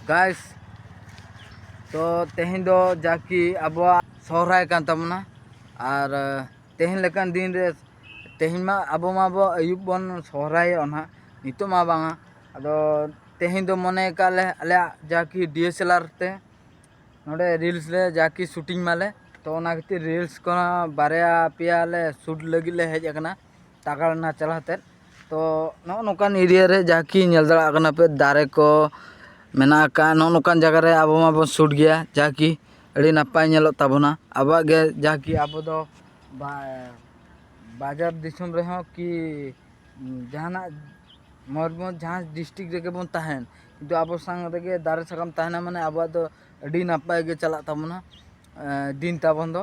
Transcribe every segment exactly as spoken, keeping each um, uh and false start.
Guys, ᱛᱚ ᱛᱮᱦᱮᱧ ᱫᱚ ᱡᱟᱠᱤ ᱟᱵᱚᱣᱟᱜ ᱥᱚᱦᱨᱟᱭ ᱠᱟᱱ ᱛᱟᱵᱚᱱᱟ᱾ ᱟᱨ ᱛᱮᱦᱮᱧ ᱞᱮᱠᱟᱱ ᱫᱤᱱ ᱨᱮ, ᱛᱮᱦᱮᱧ ᱢᱟ ᱟᱵᱚ ᱢᱟᱵᱚ ᱟᱹᱭᱩᱵ ᱵᱚᱱ ᱥᱚᱦᱨᱟᱭᱚᱜᱼᱟ ᱱᱟᱦᱟᱜ, ᱱᱤᱛᱚᱜ ᱢᱟ ᱵᱟᱝᱟ᱾ ᱟᱫᱚ ᱛᱮᱦᱮᱧ ᱫᱚ ᱢᱚᱱᱮ ᱟᱠᱟᱫ ᱞᱮ ᱟᱞᱮᱭᱟᱜ ᱡᱟᱠᱤ ᱰᱤ ᱮᱥ ᱮᱞ ᱟᱨ ᱛᱮ ᱱᱚᱰᱮ ᱨᱤᱞᱥ ᱞᱮ ᱡᱟᱠᱤ ᱥᱩᱴᱤᱝ ᱢᱟᱞᱮ᱾ ᱛᱚ ᱚᱱᱟ ᱠᱷᱟᱹᱛᱤᱨ ᱨᱤᱞᱥ ᱠᱚ ᱵᱟᱨᱭᱟ ᱯᱮᱭᱟ ᱞᱮ ᱥᱩᱴ ᱞᱟᱹᱜᱤᱫ ᱞᱮ ᱦᱮᱡ ᱟᱠᱟᱱᱟ ᱛᱟᱜᱟᱲᱱᱟ ᱪᱟᱞᱟᱣ ᱠᱟᱛᱮᱫ᱾ ᱛᱚ ᱱᱚᱜᱼᱚ ᱱᱚᱝᱠᱟᱱ ᱮᱨᱤᱭᱟ ᱨᱮ ᱡᱟᱠᱤ ᱧᱮᱞ ᱫᱟᱲᱮᱭᱟᱜ ᱠᱟᱱᱟ ᱯᱮ, ᱫᱟᱨᱮ ᱠᱚ ᱢᱮᱱᱟᱜ ᱟᱠᱟᱫ᱾ ᱱᱚᱜᱼᱚ ᱱᱚᱝᱠᱟᱱ ᱡᱟᱭᱜᱟ ᱨᱮ ᱟᱵᱚ ᱢᱟᱵᱚᱱ ᱥᱩᱴ ᱜᱮᱭᱟ, ᱡᱟᱠᱤ ᱟᱹᱰᱤ ᱱᱟᱯᱟᱭ ᱧᱮᱞᱚᱜ ᱛᱟᱵᱚᱱᱟ ᱟᱵᱚᱣᱟᱜ ᱜᱮ᱾ ᱡᱟᱠᱤ ᱟᱵᱚ ᱫᱚ ᱵᱟ- ᱵᱟᱡᱟᱨ ᱫᱤᱥᱚᱢ ᱨᱮᱦᱚᱸ ᱠᱤ ᱡᱟᱦᱟᱱᱟᱜ ᱢᱚᱭᱩᱨᱵᱷᱚᱸᱡᱽ ᱡᱟᱦᱟᱸ ᱰᱤᱥᱴᱨᱤᱠᱴ ᱨᱮᱜᱮ ᱵᱚᱱ ᱛᱟᱦᱮᱱ, ᱠᱤᱱᱛᱩ ᱟᱵᱚ ᱥᱟᱶ ᱨᱮᱜᱮ ᱫᱟᱨᱮ ᱥᱟᱠᱟᱢ ᱛᱟᱦᱮᱱᱟ, ᱢᱟᱱᱮ ᱟᱵᱚᱣᱟᱜ ᱫᱚ ᱟᱹᱰᱤ ᱱᱟᱯᱟᱭ ᱜᱮ ᱪᱟᱞᱟᱜ ᱛᱟᱵᱚᱱᱟ, ᱮᱸ, ᱫᱤᱱ ᱛᱟᱵᱚᱱ ᱫᱚ᱾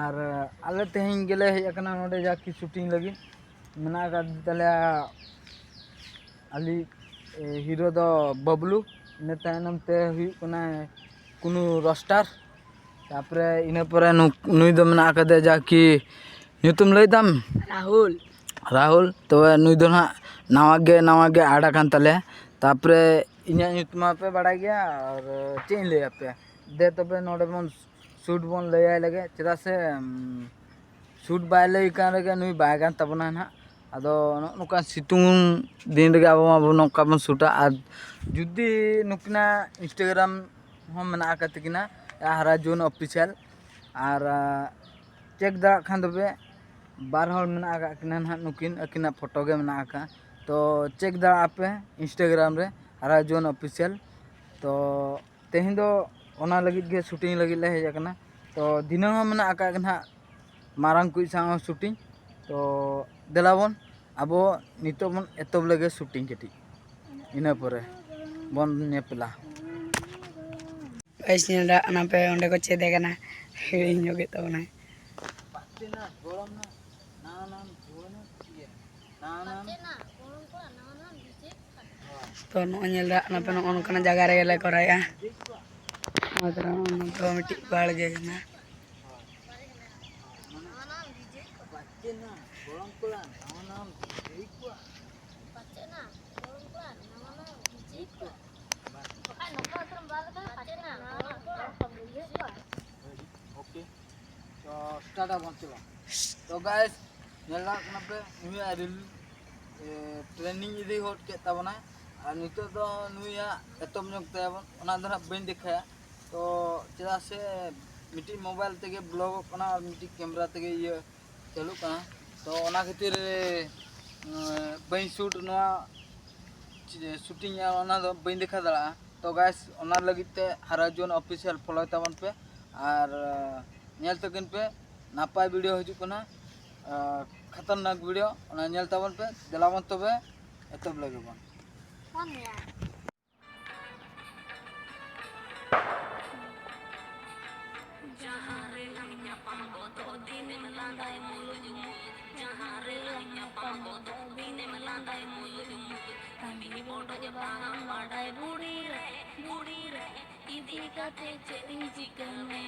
ᱟᱨ ᱟᱞᱮ ᱛᱮᱦᱮᱧ ᱜᱮᱞᱮ ᱦᱮᱡ ᱟᱠᱟᱱᱟ ᱱᱚᱰᱮ ᱡᱟᱠᱤ ᱥᱩᱴᱤᱝ ᱞᱟᱹᱜᱤᱫ᱾ ᱢᱮᱱᱟᱜ ᱟᱠᱟᱫ ᱛᱟᱞᱮᱭᱟ ᱟᱞᱮ, ᱮ, ᱦᱤᱨᱳ ᱫᱚ ᱵᱟᱵᱞᱩ, ᱤᱱᱟᱹ ᱛᱟᱭᱱᱚᱢ ᱛᱮ ᱦᱩᱭᱩᱜ ᱠᱟᱱᱟ ᱠᱩᱱᱩ ᱨᱳᱥᱴᱟᱨ, ᱛᱟᱯᱚᱨᱮ ᱤᱱᱟᱹ ᱯᱚᱨᱮ ᱱᱩᱠ-, ᱱᱩᱭ ᱫᱚ ᱢᱮᱱᱟᱜ ᱟᱠᱟᱫᱮᱭᱟ ᱡᱟᱠᱤ, ᱧᱩᱛᱩᱢ ᱞᱟᱹᱭ ᱛᱟᱢ? ᱨᱟᱦᱩᱞ᱾ ᱨᱟᱦᱩᱞ᱾ ᱛᱚᱵᱮ ᱱᱩᱭ ᱫᱚ ᱱᱟᱦᱟᱜ ᱱᱟᱣᱟ ᱜᱮ, ᱱᱟᱣᱟ ᱜᱮ ᱟᱲᱟ ᱠᱟᱱ ᱛᱟᱞᱮᱭᱟ᱾ ᱛᱟᱯᱚᱨᱮ ᱤᱧᱟᱹᱜ ᱧᱩᱛᱩᱢ ᱢᱟᱯᱮ ᱵᱟᱲᱟᱭ ᱜᱮᱭᱟ, ᱟᱨ ᱪᱮᱫ ᱤᱧ ᱞᱟᱹᱭ ᱟᱯᱮᱭᱟ? ᱫᱮ ᱛᱚᱵᱮ ᱱᱚᱰᱮ ᱵᱚᱱ ᱥᱩᱴ ᱵᱚᱱ ᱞᱟᱹᱭᱟᱭ ᱞᱮᱜᱮ, ᱪᱮᱫᱟᱜ ᱥᱮ, ᱩᱢ, ᱥᱩᱴ ᱵᱟᱭ ᱞᱟᱹᱭ ᱠᱟᱱ ᱨᱮᱜᱮ ᱱᱩᱭ ᱵᱟᱭ ᱜᱟᱱ ᱛᱟᱵᱚᱱᱟ ᱱᱟᱦᱟᱜ᱾ ᱟᱫᱚ ᱱᱚᱜᱼᱚ ᱱᱚᱝᱠᱟ ᱥᱤᱛᱩᱝ ᱫᱤᱱ ᱨᱮᱜᱮ ᱟᱵᱚ ᱢᱟᱵᱚ ᱱᱚᱝᱠᱟ ᱵᱚᱱ ᱥᱩᱴᱟ᱾ ᱟᱨ ᱡᱩᱫᱤ ᱱᱩᱠᱤᱱᱟᱜ ᱤᱱᱥᱴᱟᱜᱨᱟᱢ ᱦᱚᱸ ᱢᱮᱱᱟᱜ ᱟᱠᱟᱫ ᱛᱟᱹᱠᱤᱱᱟ, ᱦᱟᱨᱟ ᱡᱩᱣᱟᱹᱱ ᱚᱯᱷᱤᱥᱤᱭᱟᱞ, ᱟᱨ, ᱟ, ᱪᱮᱠ ᱫᱟᱲᱮᱭᱟᱜ ᱠᱷᱟᱱ ᱫᱚᱯᱮ, ᱵᱟᱨ ᱦᱚᱲ ᱢᱮᱱᱟᱜ ᱟᱠᱟᱫ ᱠᱤᱱᱟ ᱱᱟᱦᱟᱜ ᱱᱩᱠᱤᱱ, ᱟᱹᱠᱤᱱᱟᱜ ᱯᱷᱳᱴᱳ ᱜᱮ ᱢᱮᱱᱟᱜ ᱟᱠᱟᱫ᱾ ᱛᱚ ᱪᱮᱠ ᱫᱟᱲᱮᱭᱟᱜ ᱟᱯᱮ ᱤᱱᱥᱴᱟᱜᱨᱟᱢ ᱨᱮ, ᱦᱟᱨᱟ ᱡᱩᱣᱟᱹᱱ ᱚᱯᱷᱤᱥᱤᱭᱟᱞ᱾ ᱛᱚ ᱛᱮᱦᱮᱧ ᱫᱚ ᱚᱱᱟ ᱞᱟᱹᱜᱤᱫ ᱜᱮ ᱥᱩᱴᱤᱝ ᱞᱟᱹᱜᱤᱫ ᱞᱮ ᱦᱮᱡ ᱟᱠᱟᱱᱟ᱾ ᱛᱚ ᱫᱷᱤᱱᱟᱹᱝ ᱦᱚᱸ ᱢᱮᱱᱟᱜ ᱟᱠᱟᱫ ᱜᱮ ᱱᱟᱦᱟᱜ ᱢᱟᱨᱟᱝ ᱠᱚ ᱥᱟᱶ ᱦᱚᱸ ᱥᱩᱴᱤᱝ᱾ ᱛᱚ ᱫᱮᱞᱟ ᱵᱚᱱ, ᱟᱵᱚ ᱱᱤᱛᱚᱜ ᱵᱚᱱ ᱮᱛᱚᱦᱚᱵ ᱞᱮᱜᱮ ᱥᱩᱴᱤᱝ ᱠᱟᱹᱴᱤᱡ, ᱤᱱᱟᱹ ᱯᱚᱨᱮ ᱵᱚᱱ ᱧᱮᱯᱮᱞᱟ᱾ ᱵᱮᱥ ᱧᱮᱞ ᱫᱟ, ᱚᱱᱟ ᱯᱮ ᱚᱸᱰᱮ ᱠᱚ ᱪᱮᱫ ᱮ ᱠᱟᱱᱟ, ᱦᱤᱲᱤᱧ ᱧᱚᱜᱮᱫ ᱛᱟᱵᱚᱱᱟᱭ᱾ ᱛᱚ ᱱᱚᱜᱼᱚᱭ ᱧᱮᱞ ᱫᱟ, ᱚᱱᱟ ᱯᱮ ᱱᱚᱜᱼᱚ ᱱᱚᱝᱠᱟᱱᱟᱜ ᱡᱟᱭᱜᱟ ᱨᱮᱜᱮ ᱞᱮ ᱠᱚᱨᱟᱣᱮᱫᱼᱟ᱾ ᱱᱚᱣᱟ ᱫᱚ ᱢᱤᱫᱴᱤᱡ ᱵᱟᱲᱜᱮ ᱠᱟᱱᱟ᱾ ᱛᱚ ᱜᱟᱭᱥ, ᱧᱮᱞ ᱫᱟᱲᱮᱭᱟᱜ ᱠᱟᱱᱟ ᱯᱮ, ᱱᱩᱭᱟᱜ ᱨᱤᱞ ᱴᱨᱮᱱᱤᱝ ᱤᱫᱤ ᱦᱚᱫ ᱠᱮᱫ ᱛᱟᱵᱚᱱᱟᱭ᱾ ᱟᱨ ᱱᱤᱛᱚᱜ ᱫᱚ ᱱᱩᱭᱟᱜ ᱮᱛᱚᱢ ᱧᱚᱜ ᱛᱟᱭᱟᱵᱚᱱ, ᱚᱱᱟ ᱫᱚ ᱱᱟᱦᱟᱜ ᱵᱟᱹᱧ ᱫᱮᱠᱷᱟᱭᱟ᱾ ᱛᱚ ᱪᱮᱫᱟᱜ ᱥᱮ ᱢᱤᱫᱴᱤᱡ ᱢᱳᱵᱟᱭᱤᱞ ᱛᱮᱜᱮ ᱵᱞᱚᱜᱚᱜ ᱠᱟᱱᱟ ᱟᱨ ᱢᱤᱫᱴᱤᱡ ᱠᱮᱢᱮᱨᱟ ᱛᱮᱜᱮ ᱤᱭᱟᱹ ᱪᱟᱹᱞᱩᱜ ᱠᱟᱱᱟ᱾ ᱛᱚ ᱚᱱᱟ ᱠᱷᱟᱹᱛᱤᱨ ᱵᱟᱹᱧ ᱥᱩᱴ ᱱᱚᱣᱟ ᱪᱮ-, ᱥᱩᱴᱤᱝᱟ, ᱚᱱᱟ ᱫᱚ ᱵᱟᱹᱧ ᱫᱮᱠᱷᱟᱣ ᱫᱟᱲᱮᱭᱟᱜᱼᱟ᱾ ᱛᱚ ᱜᱟᱭᱥ, ᱚᱱᱟ ᱞᱟᱹᱜᱤᱫ ᱛᱮ ᱦᱟᱨᱟ ᱡᱩᱣᱟᱹᱱ ᱚᱯᱷᱤᱥᱤᱭᱟᱞ ᱯᱷᱚᱞᱳᱭ ᱛᱟᱵᱚᱱ ᱯᱮ ᱟᱨ ᱧᱮᱞ ᱛᱟᱹᱠᱤᱱ ᱯᱮ ᱱᱟᱯᱟᱭ ᱵᱷᱤᱰᱤᱭᱳ ᱦᱤᱡᱩᱜ ᱠᱟᱱᱟ, ᱠᱷᱟᱛᱟᱨᱱᱟᱠ ᱵᱷᱤᱰᱤᱭᱳ, ᱚᱱᱟ ᱧᱮᱞ ᱛᱟᱵᱚᱱ ᱯᱮ᱾ ᱫᱮᱞᱟ ᱵᱚᱱ ᱛᱚᱵᱮ ᱮᱛᱚᱦᱚᱵ ᱞᱮᱜᱮ ᱵᱚᱱ᱾ ᱡᱟᱦᱟᱸ ᱨᱮᱞᱟᱝ ᱧᱟᱯᱟᱢ ᱜᱚᱫᱚᱜ ᱫᱤᱱᱮᱢ ᱞᱟᱸᱫᱟᱭ ᱢᱩᱞᱩᱡ ᱢᱩᱞᱩᱡ, ᱡᱟᱦᱟᱸ ᱨᱮᱞᱟᱝ ᱧᱟᱯᱟᱢ ᱜᱚᱫᱚᱜ ᱫᱤᱱᱮᱢ ᱞᱟᱸᱫᱟᱭ ᱢᱩᱞᱩᱡ ᱢᱩᱞᱩᱡ, ᱦᱟᱺᱰᱤ ᱵᱚᱰᱚᱡ ᱵᱟᱝ ᱵᱟᱰᱟᱭ ᱵᱩᱲᱤ ᱨᱮ, ᱵᱩᱲᱤ ᱨᱮ, ᱤᱫᱤ ᱠᱟᱛᱮ ᱪᱮᱫ ᱤᱧ ᱪᱤᱠᱟᱹ ᱢᱮ?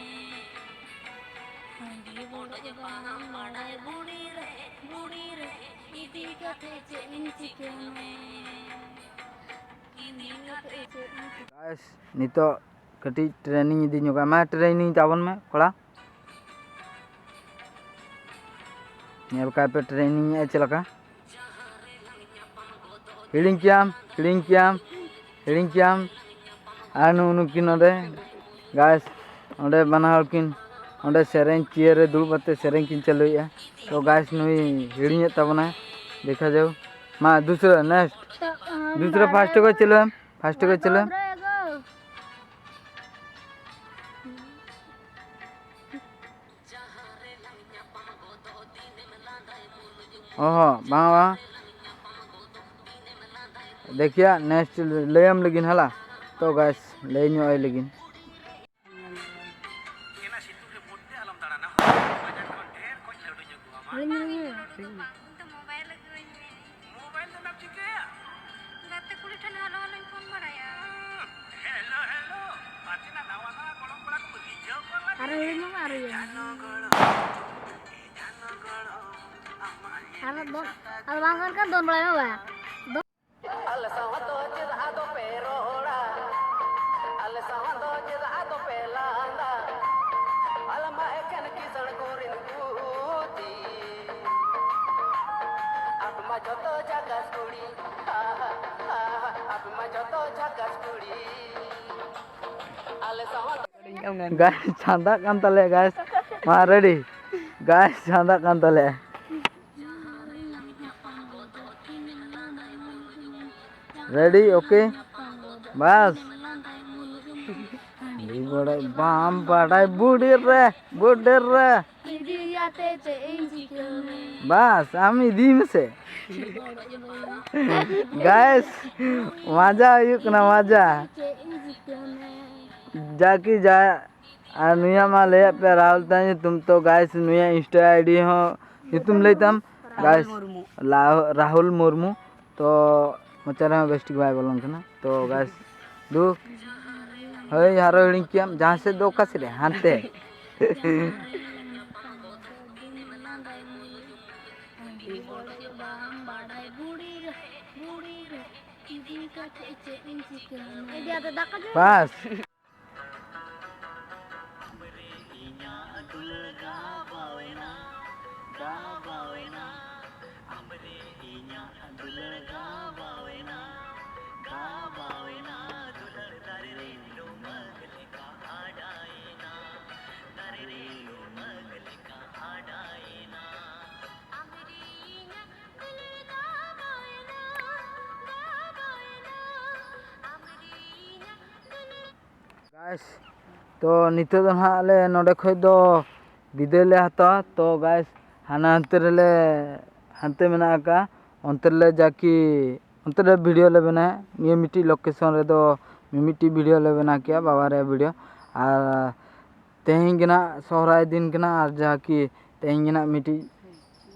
ᱦᱟᱺᱰᱤ ᱵᱚᱰᱚᱡ ᱵᱟᱝ ᱵᱟᱰᱟᱭ ᱵᱩᱲᱤ ᱨᱮ, ᱵᱩᱲᱤ ᱨᱮ, ᱤᱫᱤ ᱠᱟᱛᱮ ᱪᱮᱫ ᱤᱧ ᱪᱤᱠᱟᱹ ᱢᱮ? ᱤᱫᱤ ᱠᱟᱛᱮ ᱪᱮᱫ ᱤᱧ ᱪᱤᱠᱟᱹ ᱜᱟᱭᱥ, ᱱᱤᱛᱚᱜ ᱠᱟᱹᱴᱤᱡ ᱴᱨᱮᱱᱤᱝ ᱤᱫᱤ ᱧᱚᱜᱟ᱾ ᱢᱟ ᱴᱨᱮᱱᱤᱝ ᱛᱟᱵᱚᱱ ᱢᱮ ᱠᱚᱲᱟ᱾ ᱧᱮᱞ ᱠᱟᱭ ᱯᱮ ᱴᱨᱮᱱᱤᱝ ᱮᱫ ᱪᱮᱫ ᱞᱮᱠᱟ᱾ ᱦᱤᱲᱤᱧ ᱠᱮᱭᱟᱢ, ᱦᱤᱲᱤᱧ ᱠᱮᱭᱟᱢ, ᱦᱤᱲᱤᱧ ᱠᱮᱭᱟᱢ᱾ ᱟᱨ ᱱᱩᱜᱼᱩ ᱱᱩᱠᱤᱱ ᱱᱚᱰᱮ ᱜᱟᱭᱥ, ᱚᱸᱰᱮ ᱵᱟᱱᱟ ᱦᱚᱲ ᱠᱤᱱ, ᱚᱸᱰᱮ ᱥᱮᱨᱮᱧ ᱪᱤᱭᱟᱹᱨ ᱨᱮ ᱫᱩᱲᱩᱵ ᱠᱟᱛᱮ ᱥᱮᱨᱮᱧ ᱠᱤᱱ ᱪᱟᱹᱞᱩᱭᱮᱫᱼᱟ᱾ ᱛᱚ ᱜᱟᱭᱥ, ᱱᱩᱭ ᱦᱤᱲᱤᱧᱮᱫ ᱛᱟᱵᱚᱱᱟᱭ᱾ ᱫᱮᱠᱷᱟ ᱡᱟᱣ᱾ ᱢᱟ ᱫᱩᱥᱨᱟ, ᱱᱮᱠᱥᱴ᱾ ᱫᱩᱥᱨᱟ ᱯᱷᱟᱥᱴ ᱠᱚ ᱪᱟᱹᱞᱩᱭᱟ, ᱯᱷᱟᱥᱴ ᱠᱚ ᱪᱟᱹᱞᱩᱭᱟ᱾ ᱚ ᱦᱚᱸ, ᱵᱟᱝ, ᱵᱟᱝ᱾ ᱫᱮᱠᱷᱤᱭᱟ, ᱱᱮᱠᱥᱴ ᱞᱟᱹᱭᱟᱢ ᱞᱟᱹᱜᱤᱫ ᱦᱟᱞᱟ᱾ ᱛᱚ ᱜᱟᱭᱥ, ᱞᱟᱹᱭ ᱧᱚᱜ ᱟᱭ ᱞᱟᱹᱜᱤᱫ᱾ ᱤᱧ ᱫᱚ ᱢᱳᱵᱟᱭᱤᱞ ᱟᱹᱜᱩᱣᱟᱹᱧ ᱢᱮ᱾ ᱢᱳᱵᱟᱭᱤᱞ ᱫᱚ ᱱᱟᱢ ᱪᱤᱠᱟᱹᱭᱟ? ᱜᱟᱛᱮ ᱠᱩᱲᱤ ᱴᱷᱮᱱ ᱦᱟᱞᱚ ᱦᱟᱞᱚᱧ ᱯᱷᱳᱱ ᱵᱟᱲᱟᱭᱟ᱾ ᱦᱮᱞᱳ, ᱦᱮᱞᱳ, ᱯᱟᱪᱮ ᱱᱟ ᱱᱟᱣᱟ ᱱᱟᱣᱟ ᱜᱚᱲᱚᱢ ᱠᱚᱲᱟ ᱠᱚ ᱦᱤᱡᱩᱜ ᱠᱟᱱ ᱞᱟᱹᱜᱤᱫ᱾ ᱟᱨᱚ ᱦᱤᱲᱤᱧ ᱢᱟ, ᱟᱨᱚ ᱦᱤᱲᱤᱧ ᱢᱟ᱾ ᱟᱨᱚ ᱫᱚᱱ, ᱟᱨᱚ ᱵᱟᱝ ᱠᱷᱟᱱ ᱫᱚᱱ ᱵᱟᱲᱟᱭ ᱢᱮ ᱵᱟ᱾ ᱟᱞᱮ ᱥᱟᱶ ᱫᱚ ᱪᱮᱫᱟᱜ ᱟᱫᱚ ᱯᱮ ᱨᱚᱲᱟ? ᱟᱞᱮ ᱥᱟᱶ ᱫᱚ ᱪᱮᱫᱟᱜ ᱟᱫᱚ ᱯᱮ ᱞᱟᱸᱫᱟ? ᱟᱞᱮ ᱢᱟ ᱮᱠᱮᱱ ᱠᱤᱥᱟᱹᱬ ᱠᱚᱨᱮᱱ Guys, ᱪᱷᱟᱸᱫᱟᱜ ᱠᱟᱱ ᱛᱟᱞᱮᱭᱟ guys. ᱢᱟ ready. Guys, ᱪᱷᱟᱸᱫᱟᱜ ᱠᱟᱱ ᱛᱟᱞᱮᱭᱟ. Ready, okay. ᱵᱟᱥ. ᱵᱟᱢ ᱵᱟᱰᱟᱭ ᱵᱩᱰᱤ ᱨᱮ, ᱵᱩᱰᱤ ᱨᱮ. ᱤᱫᱤᱭᱟᱛᱮ ᱪᱮᱫ ᱤᱧ ᱪᱤᱠᱟᱹ ᱢᱮ? ᱵᱟᱥ, ᱟᱢ ᱤᱫᱤᱭ ᱢᱮᱥᱮ. Guys, ᱢᱟᱡᱟ ᱦᱩᱭᱩᱜ ᱠᱟᱱᱟ, ᱢᱟᱡᱟ. ᱪᱮᱫ ᱤᱧ ᱪᱤᱠᱟᱹ ᱢᱮ? ᱡᱟᱠᱤ ᱡᱟ, ᱟᱨ ᱱᱩᱭᱟᱜ ᱢᱟ ᱞᱟᱹᱭᱟᱫ ᱯᱮ ᱨᱟᱦᱩᱞ ᱛᱟᱭ ᱧᱩᱛᱩᱢ. ᱛᱚ guys, ᱱᱩᱭᱟᱜ Insta ID ᱦᱚᱸ ᱧᱩᱛᱩᱢ ᱞᱟᱹᱭ ᱛᱟᱢ. Guys, ᱞᱟ-, ᱨᱟᱦᱩᱞ ᱢᱩᱨᱢᱩ. ᱛᱚ ᱢᱚᱪᱟ ᱨᱮᱦᱚᱸ ᱵᱮᱥ ᱴᱷᱤᱠ ᱵᱟᱭ ᱵᱚᱞᱚᱱ ᱠᱟᱱᱟ. ᱛᱚ guys, ᱫᱩ, ᱦᱳᱭ, ᱟᱨᱚ ᱦᱤᱲᱤᱧ ᱠᱮᱭᱟᱢ, ᱡᱟᱦᱟᱸ ᱥᱮᱫ ᱫᱚ ᱚᱠᱟ ᱥᱮᱫ ᱨᱮ? ᱦᱟᱱᱛᱮ. ᱵᱟᱥ. Guys, ᱛᱚ ᱱᱤᱛᱚᱜ ᱫᱚ ᱱᱟᱦᱟᱜ ᱞᱮ ᱱᱚᱰᱮ ᱠᱷᱚᱡ ᱫᱚ ᱵᱤᱫᱟᱹᱭ ᱞᱮ ᱦᱟᱛᱟᱣᱟ. ᱛᱚ guys, ᱦᱟᱱᱟ ᱦᱟᱱᱛᱮ ᱨᱮᱞᱮ, ᱦᱟᱱᱛᱮ ᱢᱮᱱᱟᱜ ᱟᱠᱟᱫ, ᱚᱱᱛᱮ ᱨᱮᱞᱮ ᱡᱟᱠᱤ, ᱚᱱᱛᱮ ᱨᱮ video ᱞᱮ ᱵᱮᱱᱟᱣᱟ. ᱱᱤᱭᱟᱹ ᱢᱤᱫᱴᱤᱡ location ᱨᱮᱫᱚ ᱢᱤᱢᱤᱫᱴᱤᱡ video ᱞᱮ ᱵᱮᱱᱟᱣ ᱠᱮᱜᱼᱟ, ᱵᱟᱵᱟ ᱨᱮ video. ᱟᱨ ᱛᱮᱦᱮᱧ ᱜᱮ ᱱᱟᱦᱟᱜ ᱥᱚᱦᱨᱟᱭ ᱫᱤᱱ ᱠᱟᱱᱟ, ᱟᱨ ᱡᱟᱦᱟᱸ ᱠᱤ ᱛᱮᱦᱮᱧ ᱜᱮ ᱱᱟᱦᱟᱜ ᱢᱤᱫᱴᱤᱡ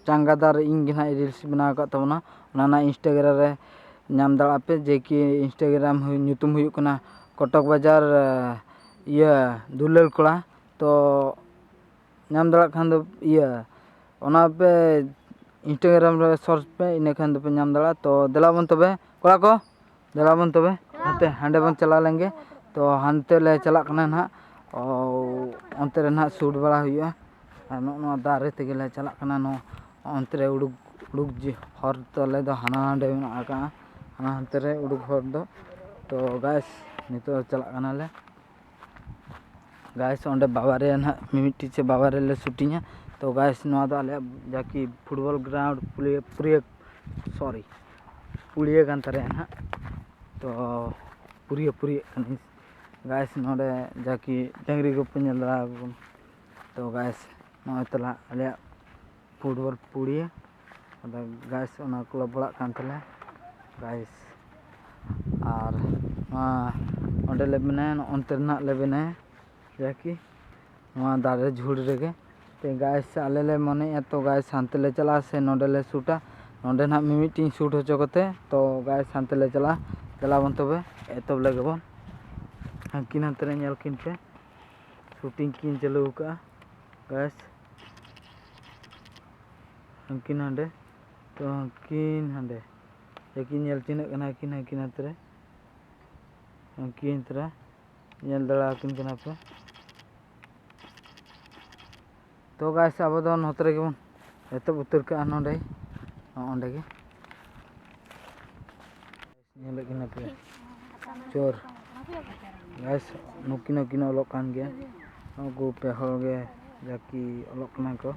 ᱪᱟᱸᱜᱟᱫᱟᱨ ᱤᱧ ᱜᱮ ᱱᱟᱦᱟᱜ reels ᱵᱮᱱᱟᱣ ᱟᱠᱟᱫ ᱛᱟᱵᱚᱱᱟ, ᱚᱱᱟ ᱱᱟᱦᱟᱜ Instagram ᱨᱮ ᱧᱟᱢ ᱫᱟᱲᱮᱭᱟᱜ ᱯᱮ, ᱡᱮ ᱠᱤ Instagram ᱦᱩᱭ-, ᱧᱩᱛᱩᱢ ᱦᱩᱭᱩᱜ ᱠᱟᱱᱟ ᱠᱚᱴᱚᱠ ᱵᱟᱡᱟᱨ, ᱤᱭᱟᱹ, ᱫᱩᱞᱟᱹᱲ ᱠᱚᱲᱟ. ᱛᱚ ᱧᱟᱢ ᱫᱟᱲᱮᱭᱟᱜ ᱠᱷᱟᱱ ᱫᱚ, ᱤᱭᱟᱹ, ᱚᱱᱟ ᱯᱮ Instagram ᱨᱮ search ᱯᱮ, ᱤᱱᱟᱹ ᱠᱷᱟᱱ ᱫᱚᱯᱮ ᱧᱟᱢ ᱫᱟᱲᱮᱭᱟᱜᱼᱟ. ᱛᱚ ᱫᱮᱞᱟ ᱵᱚᱱ ᱛᱚᱵᱮ ᱠᱚᱲᱟ ᱠᱚ, ᱫᱮᱞᱟ ᱵᱚᱱ ᱛᱚᱵᱮ ᱦᱟᱱᱛᱮ, ᱦᱟᱸᱰᱮ ᱵᱚᱱ ᱪᱟᱞᱟᱣ ᱞᱮᱱ ᱜᱮ. ᱛᱚ ᱦᱟᱱᱛᱮ ᱞᱮ ᱪᱟᱞᱟᱜ ᱠᱟᱱᱟ ᱱᱟᱦᱟᱜ, ᱚ, ᱚᱱᱛᱮ ᱨᱮ ᱱᱟᱦᱟᱜ shoot ᱵᱟᱲᱟ ᱦᱩᱭᱩᱜᱼᱟ. ᱟᱨ ᱱᱚᱜᱼᱚ ᱱᱚᱣᱟ ᱫᱟᱨᱮ ᱛᱮᱜᱮ ᱞᱮ ᱪᱟᱞᱟᱜ ᱠᱟᱱᱟ. ᱱᱚᱣᱟ ᱚᱱᱛᱮ ᱨᱮ ᱩᱰᱩᱠ, ᱩᱰᱩᱠ ᱡᱮ ᱦᱚᱨ ᱛᱟᱞᱮ ᱫᱚ ᱦᱟᱱᱟ ᱦᱟᱸᱰᱮ ᱢᱮᱱᱟᱜ ᱟᱠᱟᱫᱼᱟ, ᱦᱟᱱᱟ ᱦᱟᱱᱛᱮ ᱨᱮ ᱩᱰᱩᱠ ᱦᱚᱨ ᱫᱚ. ᱛᱚ guys, ᱱᱤᱛᱚᱜ ᱪᱟᱞᱟᱜ ᱠᱟᱱᱟᱞᱮ. ᱜᱟᱭᱥ, ᱚᱸᱰᱮ ᱵᱟᱵᱟ ᱨᱮ ᱱᱟᱦᱟᱜ ᱢᱤᱢᱤᱫᱴᱤᱡ ᱥᱮ ᱵᱟᱵᱟ ᱨᱮᱞᱮ ᱥᱩᱴᱤᱝᱟ᱾ ᱛᱚ ᱜᱟᱭᱥ, ᱱᱚᱣᱟ ᱫᱚ ᱟᱞᱮᱭᱟᱜ ᱡᱟᱠᱤ ᱯᱷᱩᱴᱵᱚᱞ ᱜᱨᱟᱣᱩᱱᱰ ᱯᱩᱲᱤᱭᱟᱹ ᱯᱩᱲᱤᱭᱟᱹ ᱥᱚᱨᱤ ᱯᱩᱲᱤᱭᱟᱹ ᱠᱟᱱ ᱛᱟᱞᱮᱭᱟ ᱱᱟᱦᱟᱜ᱾ ᱛᱚ ᱯᱩᱨᱤᱭᱟᱹ ᱯᱩᱨᱤᱭᱟᱹᱜ ᱠᱟᱹᱱᱟᱹᱧ ᱜᱟᱭᱥ᱾ ᱱᱚᱰᱮ ᱡᱟᱠᱤ ᱰᱟᱹᱝᱨᱤ ᱜᱩᱯᱤ ᱧᱮᱞ ᱫᱟᱨᱟ ᱟᱠᱚ ᱵᱚᱱ᱾ ᱛᱚ ᱜᱟᱭᱥ, ᱱᱚᱜᱼᱚᱭ ᱛᱟᱞᱟ ᱟᱞᱮᱭᱟᱜ ᱯᱷᱩᱴᱵᱚᱞ ᱯᱩᱲᱤᱭᱟᱹ᱾ ᱟᱫᱚ ᱜᱟᱭᱥ, ᱚᱱᱟ ᱠᱞᱟᱵᱽ ᱚᱲᱟᱜ ᱠᱟᱱ ᱛᱟᱞᱮᱭᱟ ᱜᱟᱭᱥ᱾ ᱟᱨ ᱱᱚᱣᱟ ᱚᱸᱰᱮ ᱞᱮ ᱵᱮᱱᱟᱭᱟ, ᱱᱚᱜᱼᱚ ᱱᱚᱱᱛᱮ ᱨᱮᱱᱟᱜ ᱞᱮ ᱵᱮᱱᱟᱭᱟ ᱡᱟᱠᱤ ᱱᱚᱣᱟ ᱫᱟᱨᱮ ᱡᱷᱩᱲ ᱨᱮᱜᱮ᱾ ᱛᱚ ᱜᱟᱭᱥ, ᱟᱞᱮ ᱞᱮ ᱢᱚᱱᱮᱭᱮᱫᱼᱟ, ᱛᱚ ᱜᱟᱭᱥ, ᱦᱟᱱᱛᱮ ᱞᱮ ᱪᱟᱞᱟᱜᱼᱟ ᱥᱮ ᱱᱚᱰᱮ ᱞᱮ ᱥᱩᱴᱟ? ᱱᱚᱰᱮ ᱱᱟᱦᱟᱜ ᱢᱤᱢᱤᱫᱴᱤᱧ ᱥᱩᱴ ᱦᱚᱪᱚ ᱠᱟᱛᱮ, ᱛᱚ ᱜᱟᱭᱥ, ᱦᱟᱱᱛᱮ ᱞᱮ ᱪᱟᱞᱟᱜᱼᱟ᱾ ᱪᱟᱞᱟᱣ ᱵᱚᱱ ᱛᱚᱵᱮ, ᱮᱛᱚᱦᱚᱵ ᱞᱮᱜᱮ ᱵᱚᱱ᱾ ᱦᱟᱹᱱᱠᱤᱱ ᱦᱟᱱᱛᱮ ᱨᱮ ᱧᱮᱞ ᱠᱤᱱ ᱯᱮ, ᱥᱩᱴᱤᱝ ᱠᱤᱱ ᱪᱟᱹᱞᱩ ᱟᱠᱟᱫᱼᱟ ᱜᱟᱭᱥ᱾ ᱦᱟᱹᱱᱠᱤᱱ ᱦᱟᱸᱰᱮ, ᱛᱚ ᱦᱟᱹᱱᱠᱤᱱ ᱦᱟᱸᱰᱮ ᱡᱟᱠᱤ ᱧᱮᱞ ᱪᱤᱱᱦᱟᱹᱜ ᱠᱟᱱᱟ ᱠᱤᱱ, ᱦᱟᱹᱱᱠᱤᱱ ᱦᱟᱱᱛᱮ ᱨᱮ, ᱦᱟᱹᱱᱠᱤᱱ ᱛᱚᱨᱟ ᱧᱮᱞ ᱫᱟᱲᱮ ᱟᱹᱠᱤᱱ ᱠᱟᱱᱟ ᱯᱮ᱾ ᱛᱚ ᱜᱟᱭᱥ, ᱟᱵᱚ ᱫᱚ ᱱᱚᱛᱮ ᱨᱮᱜᱮ ᱵᱚᱱ ᱮᱛᱚᱦᱚᱵ ᱩᱛᱟᱹᱨ ᱠᱟᱜᱼᱟ, ᱱᱚᱰᱮ, ᱱᱚᱜᱼᱚ ᱱᱚᱰᱮ ᱜᱮ᱾ ᱧᱮᱞᱮᱫ ᱠᱤᱱᱟ ᱯᱮ ᱪᱳᱨ᱾ ᱜᱟᱭᱥ, ᱱᱩᱠᱤᱱ ᱦᱚᱸᱠᱤᱱ ᱚᱞᱚᱜ ᱠᱟᱱ ᱜᱮᱭᱟ᱾ ᱩᱱᱠᱩ ᱯᱮ ᱦᱚᱲ ᱜᱮ ᱡᱟᱠᱤ ᱚᱞᱚᱜ ᱠᱟᱱᱟ ᱠᱚ᱾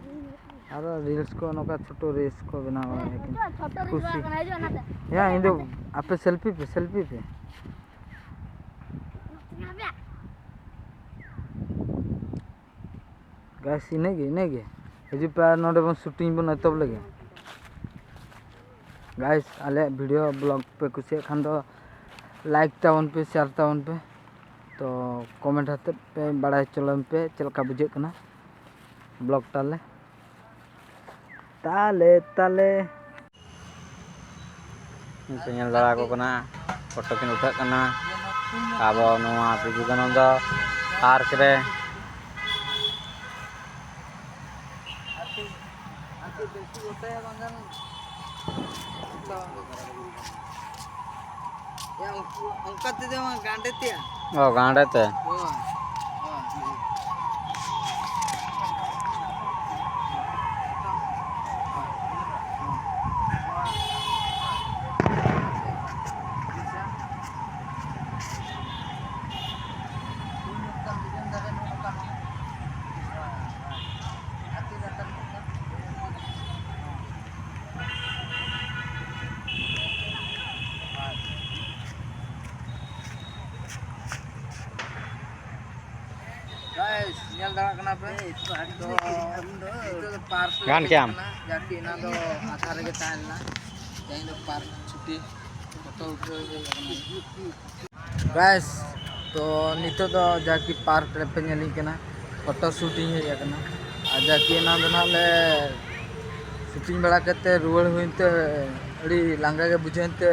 ᱟᱨᱚ ᱨᱤᱞᱥ ᱠᱚ, ᱱᱚᱝᱠᱟ ᱪᱷᱳᱴᱳ ᱨᱤᱞᱥ ᱠᱚ ᱵᱮᱱᱟᱣ ᱵᱟᱲᱟᱭᱟ ᱠᱤᱱ᱾ ᱠᱩᱥᱤ᱾ ᱭᱟ, ᱤᱧ ᱫᱚ ᱟᱯᱮ ᱥᱮᱞᱯᱷᱤ ᱯᱮ, ᱥᱮᱞᱯᱷᱤ ᱯᱮ᱾ ᱜᱟᱭᱥ, ᱤᱱᱟᱹᱜ ᱜᱮ, ᱤᱱᱟᱹᱜ ᱜᱮ᱾ ᱦᱤᱡᱩᱜ ᱯᱮ, ᱟᱨ ᱱᱚᱰᱮ ᱵᱚᱱ ᱥᱩᱴᱤᱝ ᱵᱚᱱ ᱮᱛᱚᱦᱚᱵ ᱞᱮᱜᱮ᱾ ᱜᱟᱭᱥ, ᱟᱞᱮᱭᱟᱜ ᱵᱷᱤᱰᱤᱭᱳ ᱵᱞᱚᱜ ᱯᱮ ᱠᱩᱥᱤᱭᱟᱜ ᱠᱷᱟᱱ ᱫᱚ ᱞᱟᱭᱤᱠ ᱛᱟᱵᱚᱱ ᱯᱮ, ᱥᱮᱭᱟᱨ ᱛᱟᱵᱚᱱ ᱯᱮ, ᱛᱚ ᱠᱚᱢᱮᱱᱴ ᱟᱛᱮᱫ ᱯᱮ ᱵᱟᱲᱟᱭ ᱦᱚᱪᱚ ᱞᱮᱱ ᱯᱮ ᱪᱮᱫ ᱞᱮᱠᱟ ᱵᱩᱡᱷᱟᱹᱜ ᱠᱟᱱᱟ ᱵᱞᱚᱜ ᱛᱟᱞᱮ᱾ ᱛᱟᱞᱮ, ᱛᱟᱞᱮ᱾ ᱯᱮ ᱧᱮᱞ ᱫᱟᱲᱮ ᱟᱠᱚ ᱠᱟᱱᱟ, ᱯᱷᱳᱴᱳ ᱠᱤᱱ ᱩᱴᱷᱟᱹᱜ ᱠᱟᱱᱟ ᱟᱵᱚ ᱱᱚᱣᱟ ᱵᱤᱵᱮᱠᱟᱱᱚᱱᱫᱚ ᱯᱟᱨᱠ ᱨᱮ᱾ ᱭᱟ, ᱩᱱᱠᱩ, ᱚᱱᱠᱟ ᱛᱮᱫᱚ ᱵᱟᱝ, ᱜᱟᱸᱰᱮ ᱛᱮᱭᱟ᱾ ᱚ, ᱜᱟᱸᱰᱮ ᱛᱮ᱾ ᱦᱳᱭ, ᱦᱳᱭ᱾ Guys, ᱧᱮᱞ ᱫᱟᱲᱮᱭᱟᱜ ᱠᱟᱱᱟ ᱯᱮ? ᱛᱚ, ᱱᱤᱛᱚᱜ ᱫᱚ park ᱞᱮ ᱜᱟᱱ ᱦᱮᱡ ᱠᱮᱭᱟᱢ᱾ ᱟᱠᱟᱱᱟ, ᱡᱟᱠᱤ ᱮᱱᱟᱝ ᱫᱚ ᱟᱫᱷᱟ ᱨᱮᱜᱮ ᱛᱟᱦᱮᱸ ᱞᱮᱱᱟ᱾ ᱛᱮᱦᱮᱧ ᱫᱚ park ᱪᱷᱩᱴᱤ, ᱯᱷᱳᱴᱳ ᱩᱴᱷᱟᱹᱣ ᱦᱮᱡ ᱟᱠᱟᱱᱟ᱾ Guys, ᱛᱚ ᱱᱤᱛᱚᱜ ᱫᱚ ᱡᱟᱠᱤ park ᱨᱮᱯᱮ ᱧᱮᱞᱤᱧ ᱠᱟᱱᱟ, ᱯᱷᱳᱴᱳ ᱥᱩᱴ ᱤᱧ ᱦᱮᱡ ᱟᱠᱟᱱᱟ᱾ ᱟᱨ ᱡᱟᱠᱤ ᱮᱱᱟᱝ ᱫᱚ ᱱᱟᱦᱟᱜ ᱞᱮ shooting ᱵᱟᱲᱟ ᱠᱟᱛᱮ ᱨᱩᱣᱟᱹᱲ ᱦᱩᱭᱮᱱ ᱛᱮ ᱟᱹᱰᱤ ᱞᱟᱸᱜᱟ ᱜᱮ ᱵᱩᱡᱷᱟᱹᱣᱮᱱ ᱛᱮ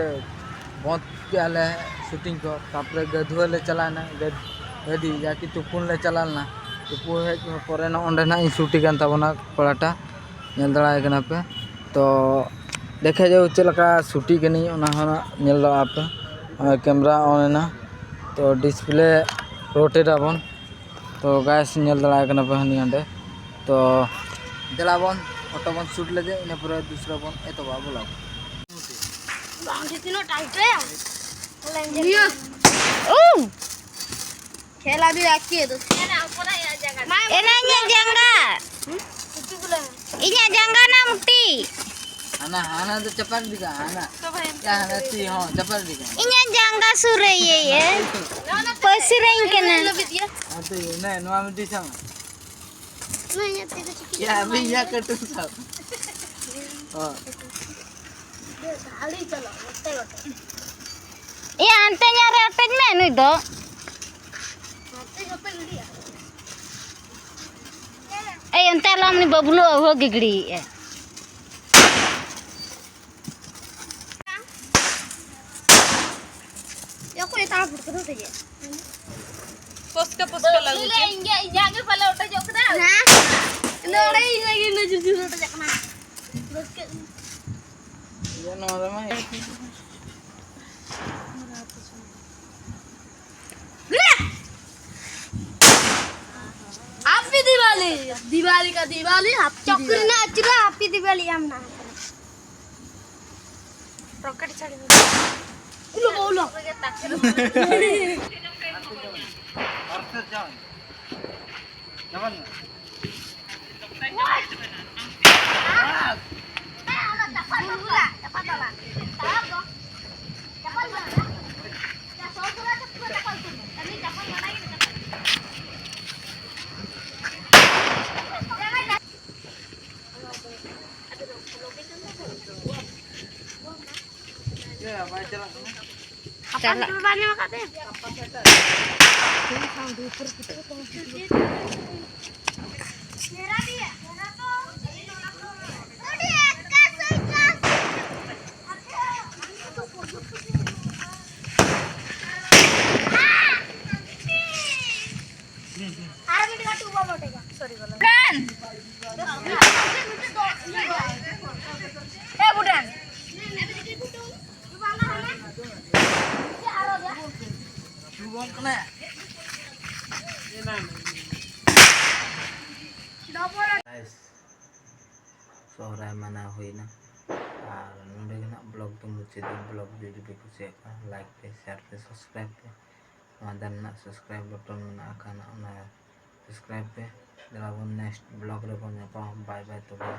ᱵᱚᱱᱫᱽ ᱠᱮᱜᱼᱟ ᱞᱮ shooting ᱠᱚ᱾ ᱛᱟᱨᱯᱚᱨᱮ ᱜᱟᱹᱫᱷᱩᱣᱟᱹ ᱞᱮ ᱪᱟᱞᱟᱣᱮᱱᱟ, ᱜᱟᱹᱫ-, ᱜᱟᱹᱫᱤ ᱡᱟᱠᱤ ᱛᱩᱯᱩᱱ ᱞᱮ ᱪᱟᱞᱟᱣ ᱞᱮᱱᱟ᱾ ᱛᱩᱯᱩ ᱦᱮᱡ ᱯᱚᱨᱮ ᱱᱚᱜᱼᱚ ᱱᱚᱸᱰᱮ ᱱᱟᱦᱟᱜ ᱤᱧ ᱥᱩᱴᱤ ᱠᱟᱱ ᱛᱟᱵᱚᱱᱟ ᱠᱚᱲᱟᱴᱟ, ᱧᱮᱞ ᱫᱟᱲᱮᱭᱟᱭ ᱠᱟᱱᱟ ᱯᱮ᱾ ᱛᱚ ᱫᱮᱠᱷᱟ ᱡᱟᱣ ᱪᱮᱫ ᱞᱮᱠᱟ ᱥᱩᱴᱤ ᱠᱟᱹᱱᱟᱹᱧ, ᱚᱱᱟ ᱦᱚᱸ ᱱᱟᱦᱟᱜ ᱧᱮᱞ ᱫᱟᱲᱮᱭᱟᱜᱼᱟ ᱯᱮ᱾ ᱟᱨ camera on ᱮᱱᱟ, ᱛᱚ display rotate ᱟᱵᱚᱱ᱾ ᱛᱚ guys, ᱧᱮᱞ ᱫᱟᱲᱮᱭᱟᱭ ᱠᱟᱱᱟ ᱯᱮ ᱦᱟᱹᱱᱤ ᱦᱟᱸᱰᱮ᱾ ᱛᱚ ᱫᱮᱞᱟ ᱵᱚᱱ ᱯᱷᱳᱴᱳ ᱵᱚᱱ ᱥᱩᱴ ᱞᱮᱜᱮ, ᱤᱱᱟᱹ ᱯᱚᱨᱮ ᱫᱩᱥᱨᱟ ᱵᱚᱱ ᱮᱛᱚᱦᱚᱵᱟ vlog᱾ ᱵᱟᱝ ᱛᱤᱱᱟᱹᱜ ᱴᱟᱭᱤᱴ ᱨᱮ ᱩ ᱠᱷᱮᱞᱟ ᱫᱤ ᱟᱠᱤ ᱫᱚ ᱮᱱᱟ ᱤᱧᱟᱹᱜ ᱡᱟᱸᱜᱟ᱾ ᱤᱧᱟᱹᱜ ᱡᱟᱸᱜᱟ ᱱᱟ ᱢᱩᱴᱤ᱾ ᱦᱟᱱᱟ, ᱦᱟᱱᱟ ᱫᱚ ᱪᱟᱯᱟᱫ ᱤᱫᱤ ᱠᱟᱜ, ᱦᱟᱱᱟ᱾ ᱭᱟ, ᱦᱟᱱᱟ ᱛᱤ ᱦᱚᱸ ᱪᱟᱯᱟᱫ ᱤᱫᱤ ᱠᱟᱜ᱾ ᱤᱧᱟᱹᱜ ᱡᱟᱸᱜᱟ ᱥᱩᱨ ᱨᱮ ᱤᱭᱟᱹᱭᱮ ᱯᱟᱹᱥᱤᱨᱟᱹᱧ ᱠᱟᱱᱟ᱾ ᱟᱫᱚ ᱱᱚᱣᱟ ᱢᱤᱫᱴᱤᱡ ᱥᱟᱵ᱾ ᱱᱚᱣᱟ ᱤᱧᱟᱹᱜ ᱛᱤ ᱫᱚ ᱪᱤᱠᱟᱹ ᱭᱟ, ᱟᱹᱵᱤᱱ ᱭᱟ ᱠᱟᱹᱴᱩᱵ ᱥᱟᱵ᱾ ᱚ᱾ ᱟᱹᱰᱤ ᱪᱟᱞᱟᱜ ᱱᱚᱛᱮ ᱜᱚᱴᱟ᱾ ᱮᱭᱟ, ᱦᱟᱱᱛᱮ ᱧᱚᱜ ᱨᱮ ᱚᱴᱮᱡ ᱢᱮ ᱱᱩᱭ ᱫᱚ᱾ ᱦᱟᱱᱛᱮ ᱡᱚᱛᱚ ᱜᱤᱰᱤᱭᱟ᱾ ᱮᱭ, ᱚᱱᱛᱮ ᱟᱞᱚᱢ ᱩᱱᱤ ᱵᱟᱹᱵᱞᱩ ᱟᱹᱣᱦᱟᱹ ᱜᱮ ᱜᱤᱰᱤᱭᱮᱫᱼᱟ᱾ ᱚᱠᱚᱭ ᱛᱟᱲ ᱯᱷᱩᱴᱠᱟᱹ ᱫᱚ ᱛᱮᱡᱮ? ᱯᱚᱥᱠᱟ, ᱯᱚᱥᱠᱟ ᱞᱟᱹᱜᱩ ᱪᱮ? ᱤᱧ ᱜᱮ, ᱤᱧᱟᱹᱜ ᱜᱮ ᱯᱟᱞᱮ ᱚᱴᱮᱡᱚᱜ ᱠᱟᱱᱟ᱾ ᱦᱮᱸ? ᱱᱚᱰᱮ ᱤᱧᱟᱹᱜ ᱜᱮ ᱤᱱᱟᱹ ᱡᱩᱨ ᱡᱩᱨ ᱚᱴᱮᱡᱚᱜ ᱠᱟᱱᱟ᱾ ᱨᱟᱹᱥᱠᱟᱹᱜ ᱠᱟᱱᱟ᱾ ᱤᱭᱟᱹ, ᱱᱚᱣᱟ ᱨᱮᱢᱟ Happy Diwali! Diwali ka Diwali, Happy Diwali. ᱪᱚᱠᱨᱤ ᱨᱮᱱᱟᱜ ᱟᱹᱪᱩᱨᱟ, Happy Diwali ᱟᱢ ᱱᱟ᱾ Rocket ᱪᱷᱟᱲᱤ ᱢᱮ᱾ ᱩᱞᱚ ᱵᱚ, ᱩᱞᱚ᱾ ᱪᱟᱞᱟᱜ᱾ ᱵᱟᱝ ᱧᱟᱢ ᱟᱠᱟᱫ ᱛᱮ? ᱟᱨ ᱢᱤᱫᱴᱟᱝ ᱴᱩᱵᱚ ᱵᱚᱴᱮ ᱜᱟ᱾ ᱥᱚᱨᱤ ᱵᱚᱞᱚ᱾ ᱵᱩᱰᱟᱱ᱾ ᱮ ᱵᱩᱰᱟᱱ᱾ ᱴᱩᱵᱚ ᱠᱟᱱᱟ᱾ ᱰᱚᱵᱚᱞ᱾ Guys, ᱥᱚᱦᱨᱟᱭ ᱢᱟᱱᱟᱣ ᱦᱩᱭᱱᱟ᱾ ᱟᱨ ᱱᱚᱰᱮ ᱜᱮ ᱱᱟᱜ vlog ᱫᱚ ᱢᱩᱪᱟᱹᱫ᱾ Vlog ᱡᱩᱫᱤ ᱯᱮ ᱠᱩᱥᱤᱭᱟᱜ ᱠᱷᱟᱱ like ᱯᱮ, share ᱯᱮ, subscribe ᱯᱮ᱾ ᱱᱚᱣᱟ ᱫᱟᱨᱮ ᱨᱮᱱᱟᱜ subscribe button ᱢᱮᱱᱟᱜ ᱟᱠᱟᱫ, ᱚᱱᱟ subscribe ᱯᱮ᱾ ᱫᱮᱞᱟ ᱵᱚᱱ next vlog ᱨᱮᱵᱚᱱ ᱧᱟᱯᱟᱢᱟ᱾ Bye bye ᱛᱚᱵᱮ᱾